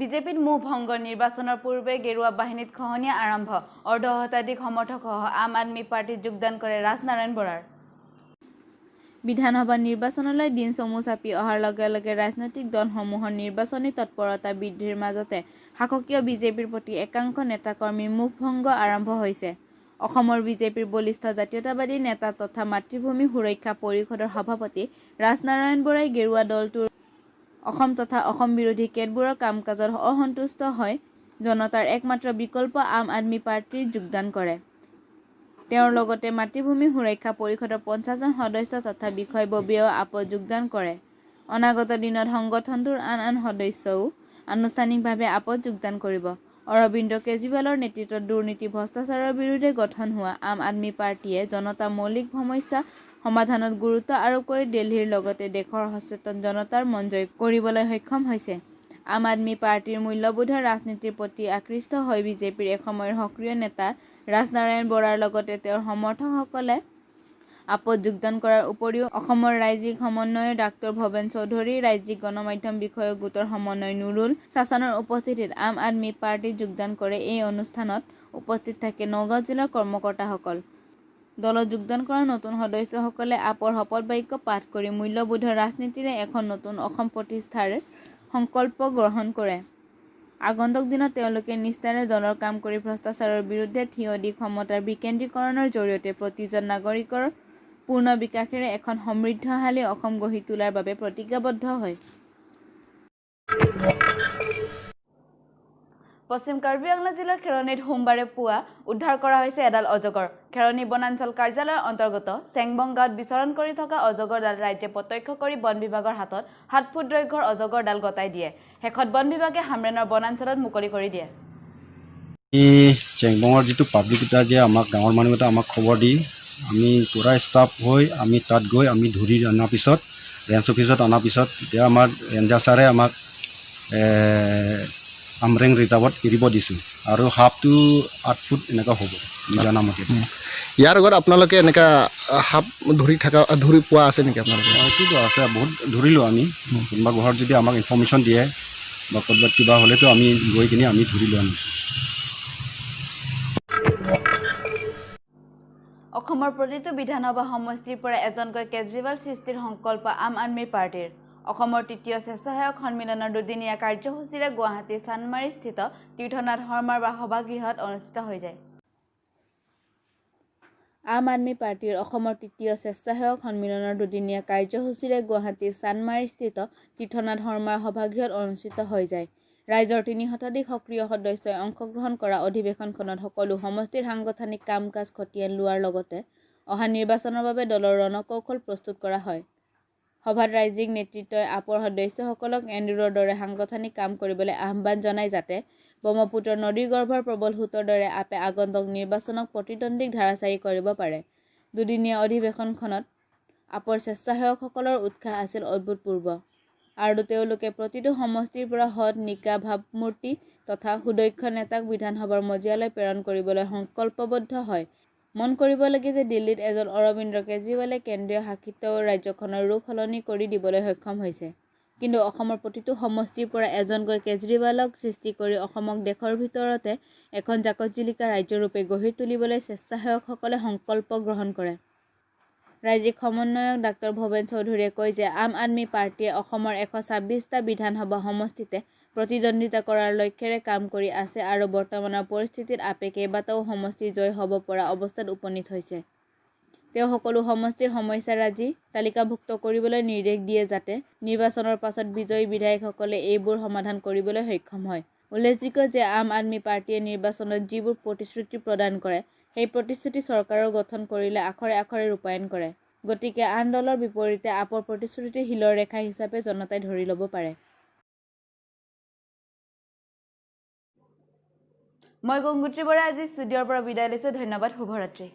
বিজেপিত মোহভংগ। নিৰ্বাচনৰ পূৰ্বে গেৰুৱা বাহিনীত খহনীয়া আৰম্ভ। অৰ্ধশতাধিক সমৰ্থকসহ আম আদমি পাৰ্টীত যোগদান কৰে ৰাজনাৰায়ণ বৰাৰ। বিধানসভা নিৰ্বাচনলৈ দিন চমু চাপি অহাৰ লগে লগে ৰাজনৈতিক দলসমূহৰ নিৰ্বাচনী তৎপৰতা বৃদ্ধিৰ মাজতে শাসকীয় বিজেপিৰ প্ৰতি একাংশ নেতাকৰ্মীৰ মোহভংগ আৰম্ভ হৈছে। অসমৰ বিজেপিৰ বলিষ্ঠ জাতীয়তাবাদী নেতা তথা মাতৃভূমি সুৰক্ষা পৰিষদৰ সভাপতি ৰাজনাৰায়ণ বৰাই গেৰুৱা দলটোৰ অসম তথা অসম বিৰোধী কেতবোৰৰ কাম-কাজত অসন্তুষ্ট হৈ জনতাৰ একমাত্ৰ বিকল্প আম আদমি পাৰ্টীত যোগদান কৰে। তেওঁৰ লগতে মাতৃভূমি সুৰক্ষা পৰিষদৰ 50 জন সদস্য তথা বিষয়ববীয়াও আপত যোগদান কৰে। অনাগত দিনত সংগঠনটোৰ আন আন সদস্যও আনুষ্ঠানিকভাৱে আপত যোগদান কৰিব। অৰবিন্দ কেজৰিৱালৰ নেতৃত্বত দুৰ্নীতি ভ্ৰষ্টাচাৰৰ বিৰুদ্ধে গঠন হোৱা আম আদমি পাৰ্টীয়ে জনতাৰ মৌলিক সমস্যা সমাধানত গুৰুত্ব আৰোপ কৰি দিল্লীৰ লগতে দেশৰ সচেতন জনতাৰ মন জয় কৰিবলৈ সক্ষম হৈছে। আম আদমি পাৰ্টীৰ মূল্যবোধৰ ৰাজনীতিৰ প্ৰতি আকৃষ্ট হৈ বিজেপিৰ এসময়ৰ সক্ৰিয় নেতা ৰাজনাৰায়ণ বৰাৰ লগতে তেওঁৰ সমৰ্থকসকলে আপত যোগদান কৰাৰ উপৰিও অসমৰ ৰাজ্যিক সমন্বয়ক ডাঃ ভৱেন চৌধুৰী, ৰাজ্যিক গণমাধ্যম বিষয়ক গোটৰ সমন্বয়ক নুৰুল হাছানৰ উপস্থিতিত আম আদমি পাৰ্টীত যোগদান কৰে। এই অনুষ্ঠানত উপস্থিত থাকে নগাঁও জিলাৰ কৰ্মকৰ্তাসকল। দলত যোগদান কৰা নতুন সদস্যসকলে আপৰ শপত বাক্য পাঠ কৰি মূল্যবোধৰ ৰাজনীতিৰে এখন নতুন অসম প্ৰতিষ্ঠাৰ সংকল্প গ্ৰহণ কৰে। আগন্তুক দিনত তেওঁলোকে নিষ্ঠাৰে দলৰ কাম কৰি ভ্ৰষ্টাচাৰৰ বিৰুদ্ধে থিয় দি ক্ষমতাৰ বিকেন্দ্ৰীকৰণৰ জৰিয়তে প্ৰতিজন নাগৰিকৰ পূৰ্ণ বিকাশেৰে এখন সমৃদ্ধিশালী অসম গঢ়ি তোলাৰ বাবে প্ৰতিজ্ঞাবদ্ধ হয়। পশ্চিম কাৰ্বি আংলং জিলাৰ খেৰণিত সোমবাৰে পুৱা উদ্ধাৰ কৰা হৈছে এডাল অজগৰ। খেৰণি বনাঞ্চল কাৰ্যালয়ৰ অন্তৰ্গত চেংবং গাঁৱত বিচৰণ কৰি থকা অজগৰডাল ৰাইজে প্ৰত্যক্ষ কৰি বন বিভাগৰ হাতত 7 ফুট দৈৰ্ঘ্যৰ অজগৰডাল গতাই দিয়ে। শেষত বন বিভাগে হামৰেণৰ বনাঞ্চলত মুকলি কৰি দিয়ে। চেংবঙৰ যিটো পাব্লিক এটা যে আমাক গাঁৱৰ মানুহ এটা আমাক খবৰ দি আমি পূৰা ষ্টাফ হৈ আমি তাত গৈ আমি ধৰি অনাৰ পিছত ৰেঞ্জ অফিচত অনাৰ পিছত তেতিয়া আমাৰ ৰেঞ্জাৰ ছাৰে আমাক আমৰেং ৰিজাৰ্ভত এৰিব দিছোঁ আৰু সাপটো 8 ফুট এনেকুৱা হ'ব জনামতে। ইয়াৰ আগত আপোনালোকে এনেকুৱা সাপ ধৰি থকা ধৰি পোৱা আছে নেকি আপোনালোকে? এইটোতো আছে, বহুত ধৰিলোঁ আমি। কোনোবা ঘৰত যদি আমাক ইনফৰ্মেশ্যন দিয়ে বা ক'ৰবাত কিবা হ'লেতো আমি গৈ কিনে আমি ধৰি লৈ আনিছোঁ। অসমৰ প্ৰতিটো বিধানসভা সমষ্টিৰ পৰা এজনকৈ কেজৰিৱাল সৃষ্টিৰ সংকল্প আম আদমি পাৰ্টীৰ। অসমৰ তৃতীয় স্বেচ্ছাসেৱক সন্মিলনৰ দুদিনীয়া কাৰ্যসূচীৰে গুৱাহাটী চানমাৰীস্থিত তীৰ্থনাথ শৰ্মাৰ সভাগৃহত অনুষ্ঠিত হৈ যায়। আম আদমি পাৰ্টীৰ অসমৰ তৃতীয় স্বেচ্ছাসেৱক সন্মিলনৰ দুদিনীয়া কাৰ্যসূচীৰে গুৱাহাটী চানমাৰীস্থিত তীৰ্থনাথ শৰ্মাৰ সভাগৃহত অনুষ্ঠিত হৈ যায়। ৰাজ্যৰ 3 শতাধিক সক্ৰিয় সদস্যই অংশগ্ৰহণ কৰা অধিৱেশনখনত সকলো সমষ্টিৰ সাংগঠনিক কাম-কাজ খতিয়ান লোৱাৰ লগতে অহা নিৰ্বাচনৰ বাবে দলৰ ৰণকৌশল প্ৰস্তুত কৰা হয়। সভাত ৰাজ্যিক নেতৃত্বই আপৰ সদস্যসকলক এন্দুৰৰ দৰে সাংগঠনিক কাম কৰিবলৈ আহ্বান জনায় যাতে ব্ৰহ্মপুত্ৰ নদীগৰ্ভৰ প্ৰবল সোঁতৰ দৰে আপে আগন্তুক নিৰ্বাচনক প্ৰতিদ্বন্দ্বীক ধৰাশায়ী কৰিব পাৰে। দুদিনীয়া অধিৱেশনখনত আপৰ স্বেচ্ছাসেৱকসকলৰ উৎসাহ আছিল অভূতপূৰ্ব আৰু তেওঁলোকে প্ৰতিটো সমষ্টিৰ পৰা সৎ, নিকা ভাবমূৰ্তি তথা সুদক্ষ নেতাক বিধানসভাৰ মজিয়ালৈ প্ৰেৰণ কৰিবলৈ সংকল্পবদ্ধ হয়। মন কৰিবলগীয়া যে দিল্লীত এজন অৰবিন্দ কেজৰিৱালে কেন্দ্ৰীয় শাসিত ৰাজ্যখনৰ ৰূপ সলনি কৰি দিবলৈ সক্ষম হৈছে। কিন্তু অসমৰ প্ৰতিটো সমষ্টিৰ পৰা এজনকৈ কেজৰিৱালক সৃষ্টি কৰি অসমক দেশৰ ভিতৰতে এখন জাকতজিলিকা ৰাজ্যৰূপে গঢ়ি তুলিবলৈ স্বেচ্ছাসেৱকসকলে সংকল্প গ্ৰহণ কৰে। ৰাজ্যিক সমন্বয়ক ডাঃ ভৱেন চৌধুৰীয়ে কয় যে আম আদমি পাৰ্টীয়ে অসমৰ 126টা বিধানসভা সমষ্টিতে প্ৰতিদ্বন্দ্বিতা কৰাৰ লক্ষ্যেৰে কাম কৰি আছে আৰু বৰ্তমানৰ পৰিস্থিতিত আপে কেইবাটাও সমষ্টি জয় হ'ব পৰা অৱস্থাত উপনীত হৈছে। তেওঁ সকলো সমষ্টিৰ সমস্যাৰাজি তালিকাভুক্ত কৰিবলৈ নিৰ্দেশ দিয়ে যাতে নিৰ্বাচনৰ পাছত বিজয়ী বিধায়কসকলে এইবোৰ সমাধান কৰিবলৈ সক্ষম হয়। উল্লেখযোগ্য যে আম আদমি পাৰ্টীয়ে নিৰ্বাচনত যিবোৰ প্ৰতিশ্ৰুতি প্ৰদান কৰে সেই প্ৰতিশ্ৰুতি চৰকাৰৰ গঠন কৰিলে আখৰে আখৰে ৰূপায়ণ কৰে। গতিকে আন দলৰ বিপৰীতে আপৰ প্ৰতিশ্ৰুতি শিলৰ ৰেখা হিচাপে জনতাই ধৰি ল'ব পাৰে। মই গংগোত্ৰী বৰা আজি ষ্টুডিঅ'ৰ পৰা বিদায় লৈছোঁ। ধন্যবাদ, শুভৰাত্ৰি।